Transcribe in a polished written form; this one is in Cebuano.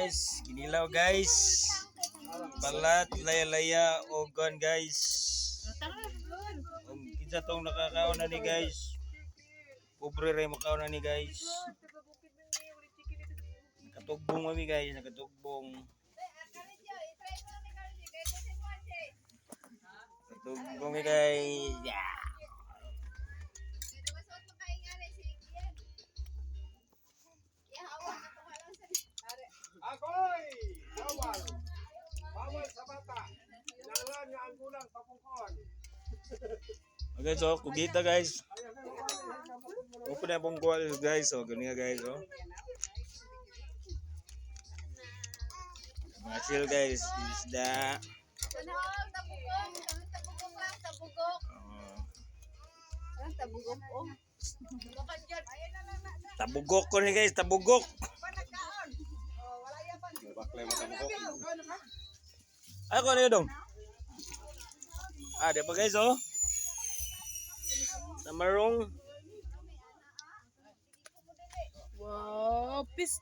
Guys, kinilaw, guys. Balat, laya-laya, ogon, guys. Kinsa tong nakakaon na ni, guys? Pobre ray makaon na ni, guys. Nakatugbong mami, guys, nakatugbong. Nakatugbong mi, guys. Yeah. Agoy! Bawal! Bawal sa bata. Kinahanglan nga ang gulang papungkon. Okay, so kugita, guys. Open na pong kuha, guys. So, ganun nga, guys. Oh. Mga chill, guys. Isda. Tabugok, tabugok lang, tabugok. Oh. Ang tabugok oh. Tabugok ko ni, guys, tabugok. Ay, ko ano yun dong? Ah, di pa, guys, oh. Tamarong. Wow, peace.